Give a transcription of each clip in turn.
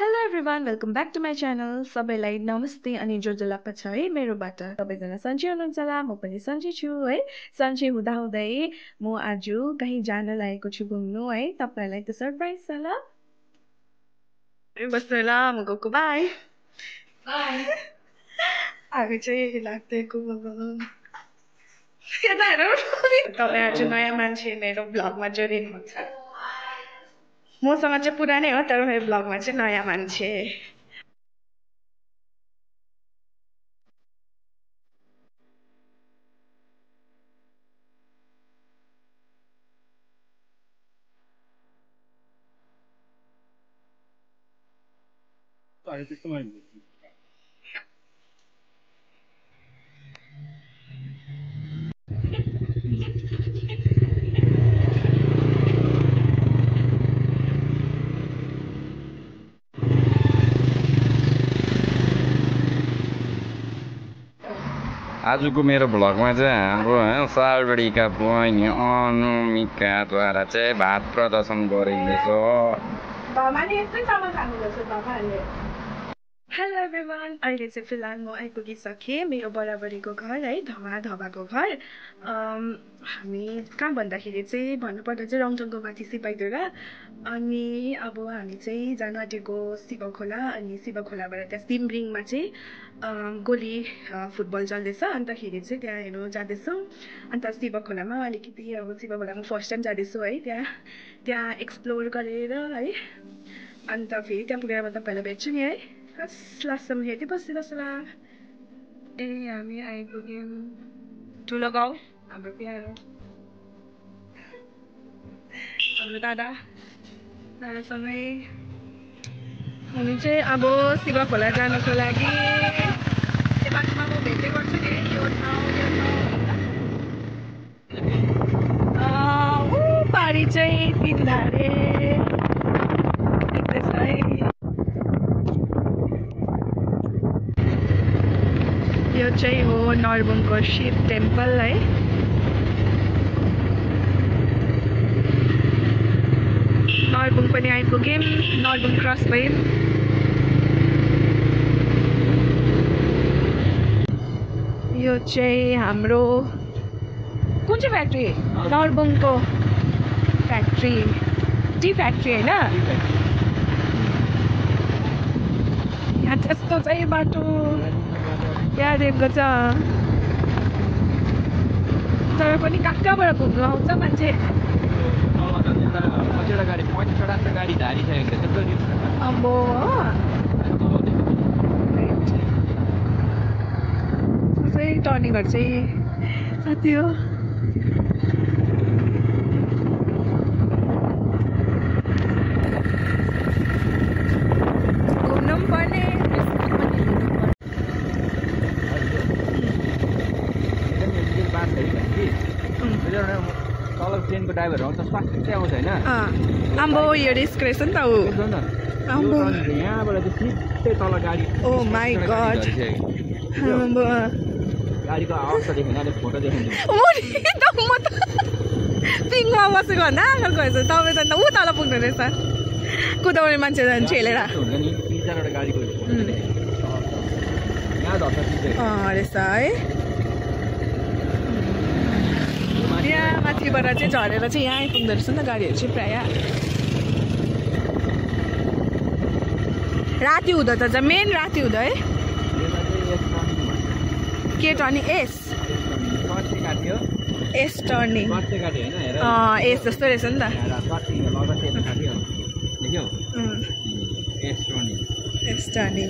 Hello everyone, welcome back to my channel. सबैलाई नमस्ते अनि जो लाग्छ छ है मेरोबाट सबैजना सन्चै हुनुहुन्छ होला म पनि सन्चै छु है। सन्चै हुँदा हुँदै म आज कहीं जान लागेको छु घुम्नु है। तपाईहरुलाई त सरप्राइज छ ल। बस्नु ल म गएको बाइ। बाइ। आगे चाहिँ लाग्दैको यता हेर तपाईहरु आज नयाँ मान्छे मेरो ब्लगमा जोडिनु भएको छ। मसँग चाहिँ पुरानै हो तर मेरो ब्लगमा चाहिँ नयाँ मान्छे। आजको मेरो भ्लगमा चाहिँ हाम्रो सालबारीका बहिनी अनुमिकाद्वारा चाहिँ भात प्रदर्शन गरिँदैछ। हेलो एभ्रिवान, अहिले चाहिँ फिलहाल म आइपुगिसकेँ मेरो बराबरीको घर है, धमाधमाको घर। हामी कहाँ भन्दाखेरि चाहिँ भन्नुपर्दा चाहिँ रङटङको माथि सिपाहीधुरा। अनि अब हामी चाहिँ जान आँटेको शिव खोला अनि शिव खोलाबाट त्यहाँ सिमरिङमा चाहिँ गोली फुटबल चल्दैछ। अन्तखेरि चाहिँ त्यहाँ हेर्नु जाँदैछौँ। अन्त शिव खोलामा अलिकति अब शिव खोलामा फर्स्ट टाइम जाँदैछु है, त्यहाँ एक्सप्लोर गरेर है। अन्त फेरि त्यहाँ पुगेर म तपाईँलाई भेट्छु नि है। लास्टसम्म हेर्दै बसिरहेको छु। ए हामी आइपुग्यौँ ठुलो गाउँ हाम्रो प्यारो हाम्रो दादासँगै हामी चाहिँ अब शिव खोला जानुको लागि बाटोमा म भेट्दै गर्छु नि यो ठाउँ पारी चाहिँ तिनधारे देख्दैछ है। यो चाहिँ हो नरबुङको शिव टेम्पल है। नरबुङ पनि आइपुग्यौँ, नरबुङ क्रस भयौँ। यो चाहिँ हाम्रो कुन चाहिँ फ्याक्ट्री? नरबुङको फ्याक्ट्री, टी फ्याक्ट्री होइन। यहाँ त्यस्तो चाहिँ बाटो यहाँ दिएको छ तर पनि कहाँबाट घुम्नु आउँछ मान्छे। अम्बो चाहिँ टर्निङहरू चाहिँ साथी हो। घुम्नु पनि पर्ने तल ट्रेनको ड्राइभर आउँछ स्वास्थ्य आउँछ होइन। आम्बो यो रिस्क रहेछ नि त ऊ। यहाँबाट चाहिँ सिधै तल गाडी। ओ माई गड, गाडीको अवस्था देखेन अहिले फोटो देखाइदिनु। म त पिङमा बसेको भन्दा आँखाको रहेछ। तपाईँ त ऊ तल पुग्नु रहेछ कुदाउने मान्छे ठेलेर हुन्छ नि 3-4वटा गाडीको यहाँ धर्छ रहेछ है। यहाँ माथिबाट चाहिँ झरेर चाहिँ यहाँ आइपुग्दो रहेछ नि त गाडीहरू चाहिँ प्रायः। राति हुँदो त मेन राति हुँदो है। के टर्निङ? एस टर्निङ एस जस्तो रहेछ नि त। एस टर्निङ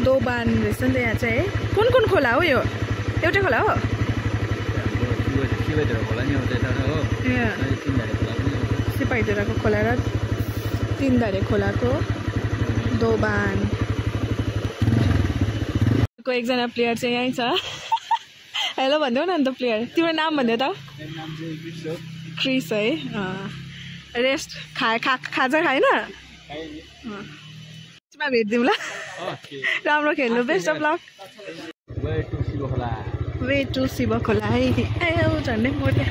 दोबान रहेछ नि त यहाँ चाहिँ। कुन खोला हो यो? एउटै खोला हो? सिपाहीधुराको खोला र तीनधारे खोलाको दोबान को एकजना प्लेयर चाहिँ यहीँ छ। हेलो भन्देऊ न अन्त प्लेयर, तिम्रो नाम भन्देऊ त। क्रिस है। रेस्ट खाजा खाएन? भेट्दिउँ ल। राम्रो खेल्नु, best of luck. Way to Shiv खोला है। ए झन्डै मोटे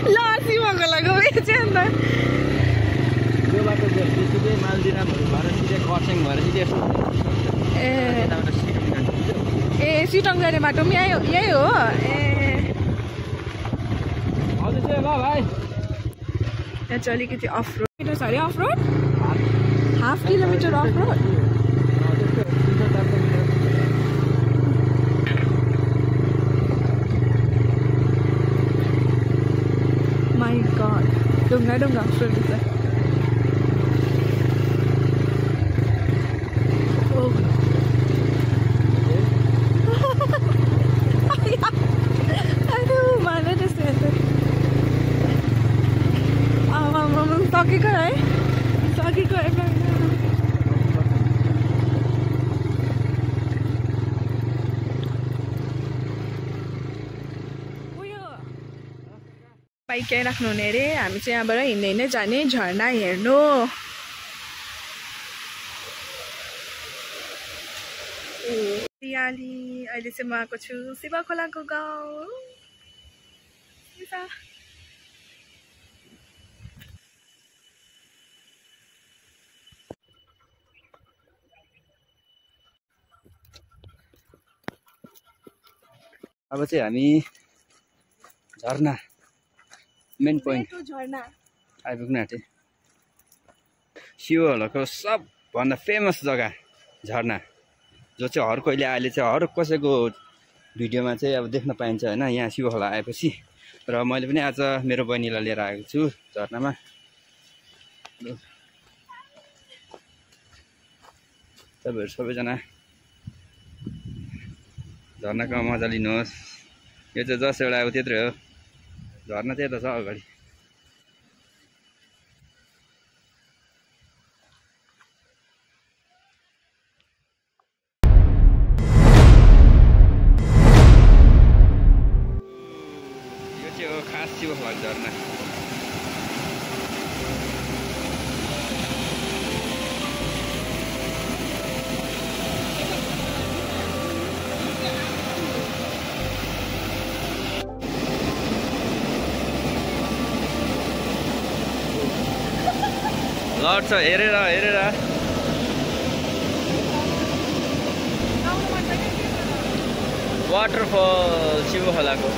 ल शिव खोलाको वे चाहिँ अन्त यो बाटो सिधै मालदिरामहरू भएर सिधै खरसाङ भएर सिधै ए सिटोङ जाने बाटो पनि यही हो। ए हजुर चाहिँ ल भाइ यहाँ चाहिँ अलिकति अफ रोड छ अरे। Off road half kilometre off road. My god ढुङ्गा ढुङ्गा अफ रोड छ। सकेको है, सकेको है। बाइक यहाँ राख्नु हुने अरे। हामी चाहिँ यहाँबाट हिँड्दै हिँड्दै जाने झर्ना हेर्नु। रियाली अहिले चाहिँ म आएको छु शिव खोलाको गाउँ। अब चाहिँ हामी झरना मेन पोइन्ट आइपुग्न आँटे। शिवखोलाको सबभन्दा फेमस जग्गा झरना, जो चाहिँ हर कोहीले अहिले चाहिँ हर कसैको भिडियोमा चाहिँ अब देख्न पाइन्छ होइन। यहाँ शिवखोला आएपछि र मैले पनि आज मेरो बहिनीलाई लिएर आएको छु झरनामा। तपाईँहरू सबैजना झरनाको मजा लिनुहोस्। यो चाहिँ जस्ट एउटा अब त्यत्रै हो, झरना चाहिँ यता छ अगाडि। यो चाहिँ हो खास शिवखोलाको झरना। लड्छ हेरेर हेरेर। वाटरफल शिवखोलाको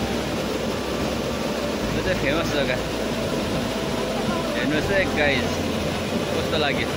यो चाहिँ फेमस जग्गा। हेर्नुहोस् है गाइज कस्तो लाग्यो।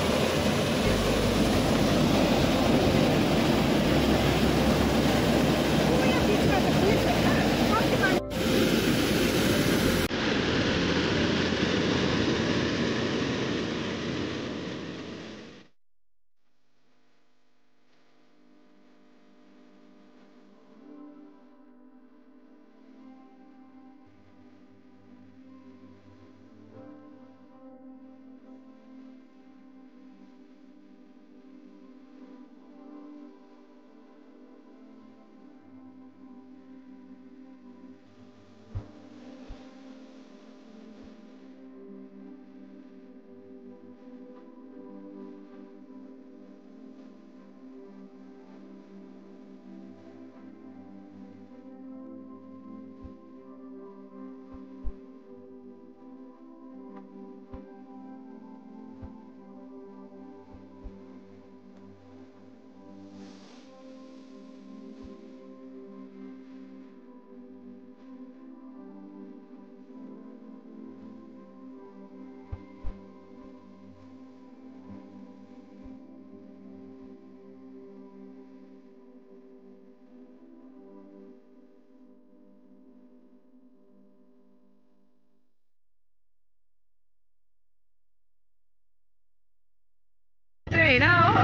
होइन हो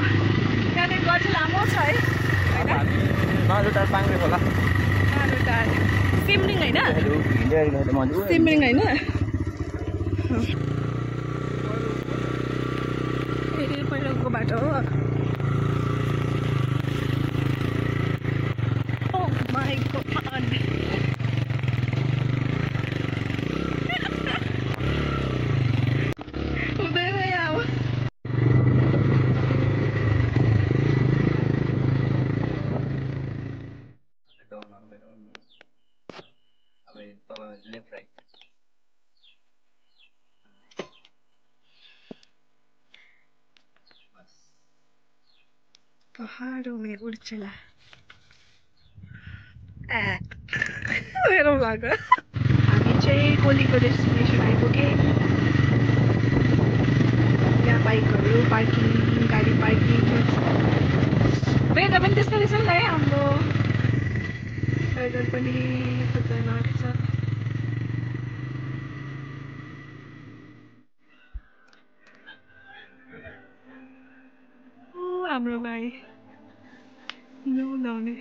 त्यहाँदेखि गल्छ लामो छ है मालुटार पाङ्रे खोला सिमलिङ होइन सिमलिङ होइन बाटो हो। Oh my God. हुँदैन यहाँ अब। पहाड़ों में उड़ चला मेरो भग हामी चाहिँ गोलीको डेस्टिनेसन आइपुगे। यहाँ बाइकहरू पार्किङ गाडी पार्किङ वेदर पनि त्यस्तै रहेछ नि त है। हाम्रो वेदर पनि खतरनाक छ। हाम्रो भाइ लाउने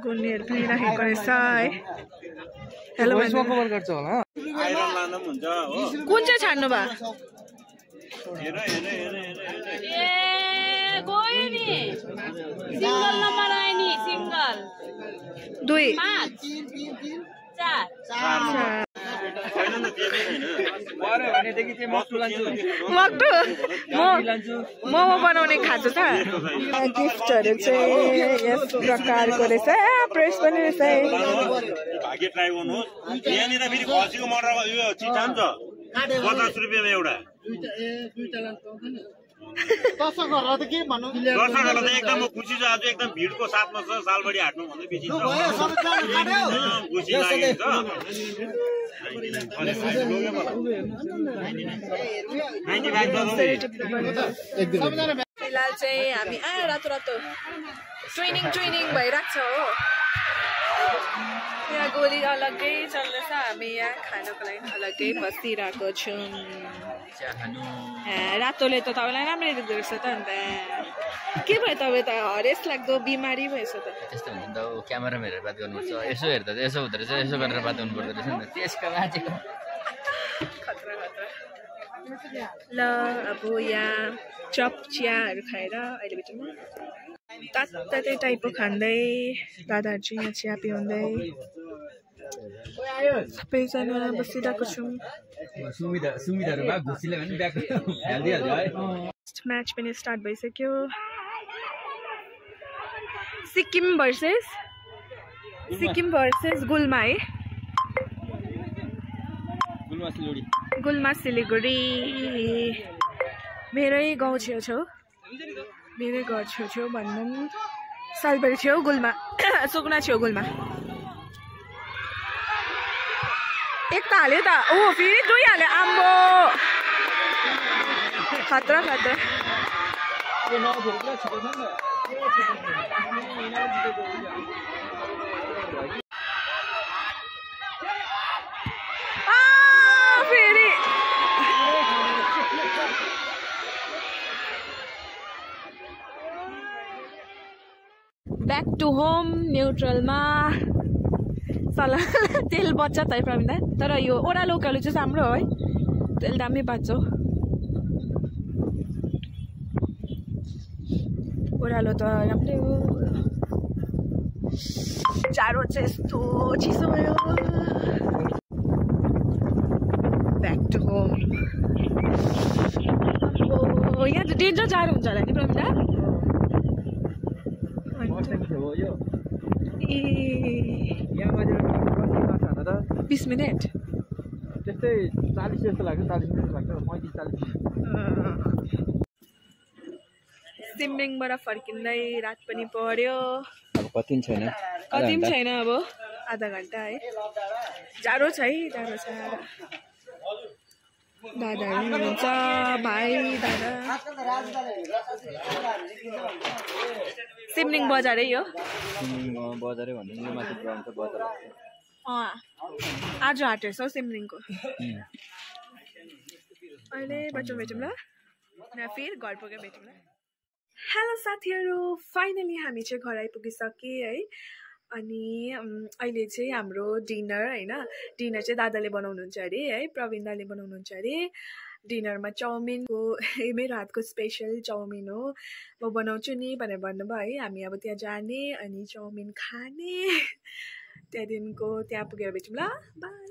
गुन्नेहरू पनि राखेको रहेछ है। हेलो कभर गर्छ होला आइरन लानु पनि हुन्छ हो। कुन चाहिँ छाड्नु भा हेर हेर हेर हेर ए गयो नि सिंगल नम्बर आए नि सिंगल 2 5 4 हैन न दिएकै छैन गरे भनेदेखि चाहिँ मक्टु लान्छु मक्टु मोमो बनाउने खान्छ त। गिफ्टहरु चाहिँ यस प्रकारको रहेछ। प्रेस पनि रहेछ। भाग्य ट्राई गर्नुहोस्। यहाँनिर फेरि खसीको मटर यो चिठाम छ 50 रुपैयाँमा एउटा दर्शकहरुलाई त के भन्नु दर्शकहरुलाई त एकदम म खुसी छु। आज एकदम भिडको साथमा छ। सालबडी हाट्नु भन्दै बेसी छ खुसी लागेको छ। फिलहाल चाहिँ हामी रातो रातो ट्रेनिङ भइरहेको छ हो। यहाँ गोली अलग्गै चल्दैछ। हामी यहाँ खानको लागि अलग्गै बसिरहेको छौँ। रातोले त तपाईँलाई राम्रै देख्दो रहेछ त। अन्त के भयो तपाईँ त हरेस लाग्दो बिमारी भएछ त। त्यस्तो हुन्छ नि त क्यामेरामा हेरेर बात गर्नुपर्छ। यसो हेर्दा चाहिँ यसो हुँदो रहेछ। यसो गरेर बात गर्नुपर्दो रहेछ नि त। त्यसको बाँचेको खतरा खतरा। ल अब यहाँ चप चियाहरू खाएर अहिले भित्रमा तातै टाइपको खाँदै दादाहरू चाहिँ यहाँ चिया पिउँदै सबैजना बसिरहेको छौँ। म्याच पनि स्टार्ट भइसक्यो। सिक्किम भर्सेस गुल्मा है। गुल्मा सिलिगुडी मेरै गाउँ छेउछेउ भनौँ। सालबारी छेउ गुल्मा सुकुना छेउ गुल्मा। एक त हाल्यो त ओ फेरि 2 हाल्यो। आम्बो खतरा खतरा। फेरि ब्याक टु होम न्युट्रलमा सल्लाह तेल बच्छ त प्रमिदा। तर यो ओह्रालो उकालो चाहिँ राम्रो हो है। तेल दामी बाँच्छ। ओह्रालो त राम्रै हो। जाडो चाहिँ यस्तो चिसो भयो। Back to home. यहाँ त डेन्जर जाडो हुन्छ होला नि प्रमिदा। 20 मिनट त्यस्तै 40 जस्तो लाग्छ। 40 मिनट लाग्छ। 35-40 मिनट। सिमरिङबाट फर्किँदै रात पनि पर्यो। अब कति छैन अब आधा घन्टा है। जाडो छ है। जाडो छ। दादाहरू हुनुहुन्छ भाइ दादा सिमलिङ बजारै हो बजारै भन्नु यो माथि ग्राउन्ड छ बजार आज हाट रहेछ हौ सिमलिङको अहिले बच्चौँ भेटौँ ल फेरि घर पुगेर भेटौँ ल हेलो साथीहरू फाइनली हामी चाहिँ घर आइपुगिसकेँ है अनि अहिले चाहिँ हाम्रो डिनर होइन डिनर चाहिँ दादाले बनाउनुहुन्छ अरे है प्रवीण दाले बनाउनुहुन्छ अरे डिनरमा चाउमिनको मेरो हातको स्पेसल चाउमिन हो म बनाउँछु नि भनेर भन्नुभयो है हामी अब त्यहाँ जाने अनि चाउमिन खाने त्यहाँदेखिको त्यहाँ पुगेर भेटौँ ल बाई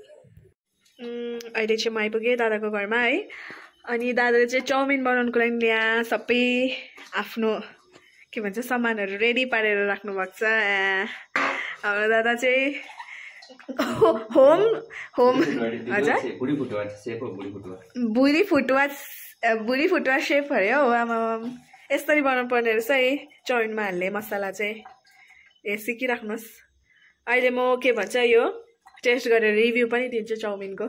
अहिले चाहिँ म आइपुगेँ दादाको घरमा है अनि दादाले चाहिँ चाउमिन बनाउनुको लागि यहाँ सबै आफ्नो के भन्छ सामानहरू रेडी पारेर राख्नु भएको छ हाम्रो दादा चाहिँ होम हजुर बुढी फुटुवा सेफ अरे हौ आमा यसरी बनाउनु पर्ने रहेछ है चाउमिनमा हाल्ने मसला चाहिँ सिकिराख्नुहोस् अहिले म के भन्छ यो टेस्ट गरेर रिभ्यू पनि दिन्छु चाउमिनको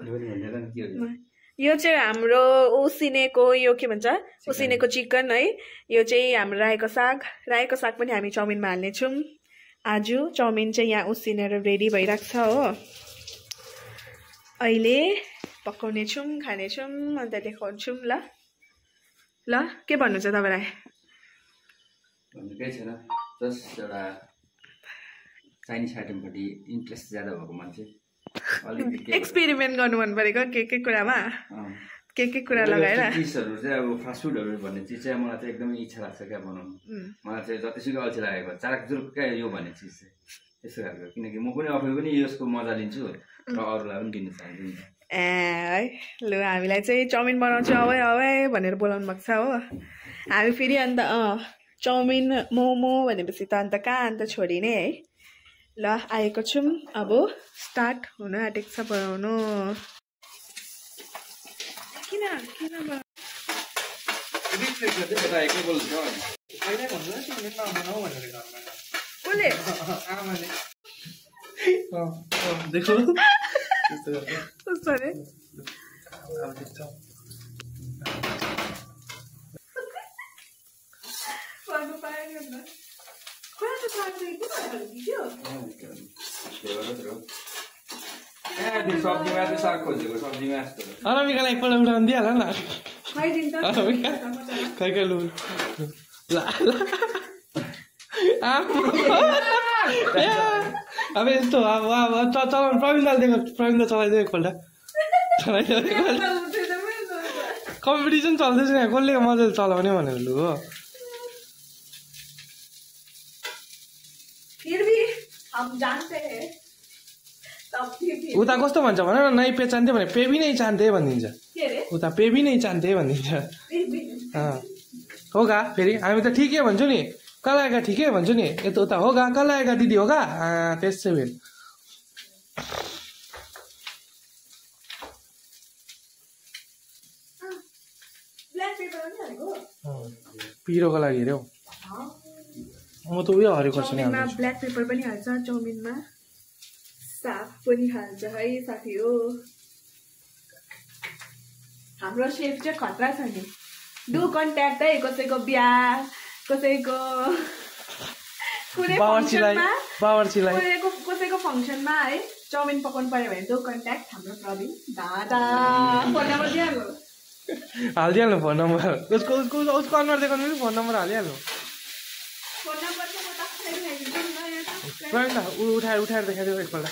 यो चाहिँ हाम्रो उसिनेको यो के भन्छ उसिनेको चिकन है यो चाहिँ हाम्रो रायोको साग पनि हामी चाउमिनमा हाल्नेछौँ आज चाउमिन चाहिँ यहाँ उसिनेर रेडी भइरहेको छ हो अहिले पकाउनेछौँ खानेछौँ अन्त देखाउँछौँ ल के भन्नु छ तपाईँलाई केही छैन जस्ट एउटा चाइनिज आइटमपट्टि इन्ट्रेस्ट ज्यादा भएको मान्छे एक्सपेरिमेन्ट गर्नु मन परेको के कुरामा के कुरा लगाएर चिजहरू चाहिँ अब फास्ट फुडहरू भन्ने चिज चाहिँ मलाई चाहिँ एकदमै इच्छा लाग्छ क्या बनाउनु मलाई चाहिँ जतिसुकै अल्छी लागेको चारकचुरुक क्या यो भन्ने चिज चाहिँ त्यस्तो खालको किनकि म पनि आफै पनि यसको मजा लिन्छु र अरूलाई पनि दिन चाहन्छु नि है लु हामीलाई चाहिँ चाउमिन बनाउँछु अवै भनेर बोलाउनु भएको छ हो हामी फेरि अन्त चाउमिन मोमो भनेपछि त अन्त कहाँ अन्त छोडिने है ल आएको छौँ अब स्टार्ट हुन आँटेको छ बनाउनु किन अनामिकालाई एकपल्ट उठाउनु दिइहाल न खै लु अब यस्तो अब चलाउनु प्रवीण दा चलाइदियो एकपल्ट कम्पिटिसन चल्दैछ यहाँ कसले मजाले चलाउने भनेर लु हो उता कस्तो भन्छ भन न नै पेचान्थे भने पेबी नै चाहन्थे भनिदिन्छ उता पेबी नै चाहन्थे भनिदिन्छ हो गा फेरि हामी त ठिकै भन्छु नि कल आएका ठिकै भन्छु नि यता उता हो गा कल आएका दिदी हो गा त्यसै फेरि पिरोको लागि हेऱ्यौ म त उयो हरेको छु नि ब्ल्याक पेपर पनि हाल्छ चाउमिनमा साग पनि हाल्छ है साथी हो हाम्रो सेफ चाहिँ खतरा छ नि डु कन्ट्याक्ट है कसैको बिहा कसैको कसैको फङ्सनमा है चाउमिन पकाउनु पर्यो भने डु कन्ट्याक्ट हाम्रो प्रवीण दादा फोन नम्बर दिइहाल्नु हालिदिइहाल्नु फोन नम्बर उसको अनुहार देखाउनु पनि फोन नम्बर हालिहाल्नु प्रवीण दा उठाएर देखाइदियो एकपल्ट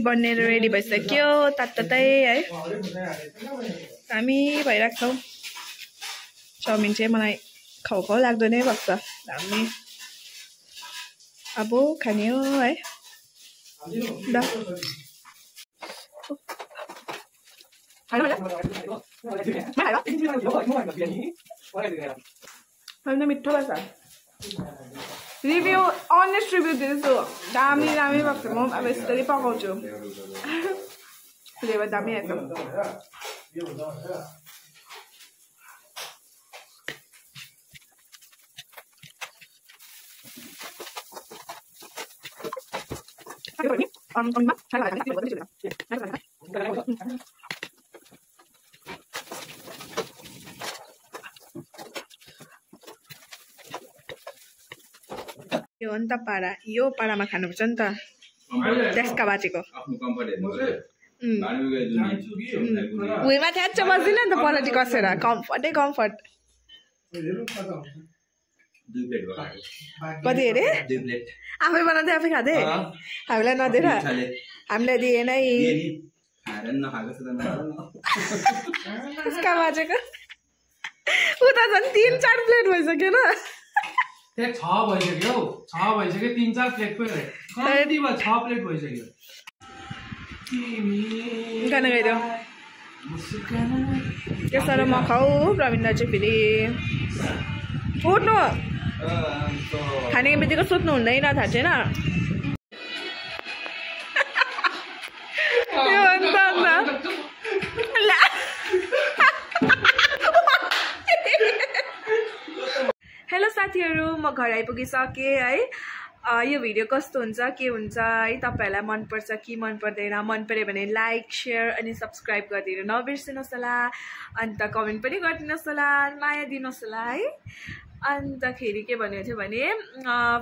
बनेर रेडी भइसक्यो तातै है हामी भइरहेको छौँ चाउमिन चाहिँ मलाई खाउ लाग्दो नै भएको छ हामी अब खाने हो है ल मिठो लाग्छ रिभ्यू अनेस्ट रिभ्यू दिँदैछु दामी भएको छ म अब यसरी पकाउँछु फ्लेभर दामी आएछ यो हो नि त पारा यो पारामा खानुपर्छ नि त त्यसका बाँचेको भुइँमा थ्याच्च बस्दिन नि त पलटी कसेर कम्फर्टै कम्फर्ट कति अरे आफै बनाउँदै आफै खाँदै हामीलाई नदिएर हामीलाई दिएन त्यसका बाँचेको उता झन् 3-4 प्लेट भइसकेन त्यहाँ 6 भइसक्यो हौ 6 भइसक्यो 3-4 प्लेट पो कति भयो 6 प्लेट भइसक्यो गाना गाइदेऊ त्यसरी म खाऊ प्रवीण चाहिँ फेरि उठ्नु खाने बित्तिकै सुत्नु हुँदैन थाहा छैन हेलो साथीहरू म घर आइपुगिसकेँ है यो भिडियो कस्तो हुन्छ के हुन्छ है तपाईहरुलाई मन पर्छ कि मन पर्दैन मन पर्यो भने लाइक शेयर अनि सब्स्क्राइब गरिदिनु नबिर्सिनुहोस् होला अन्त कमेन्ट पनि गरिदिनुहोस् होला माया दिनुहोस् होला है अन्तखेरि के भन्नु थियो भने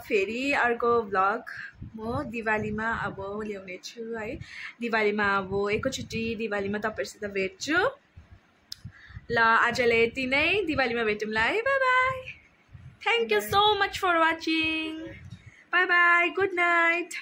फेरि अर्को भ्लग म दिवालीमा अब ल्याउने छु है दिवालीमा अब एकैचोटि दिवालीमा तपाईहरुसित भेट्छु ल आजले यति नै दिवालीमा भेटौँला है bye bye Thank you so much for watching. Bye bye. Good night.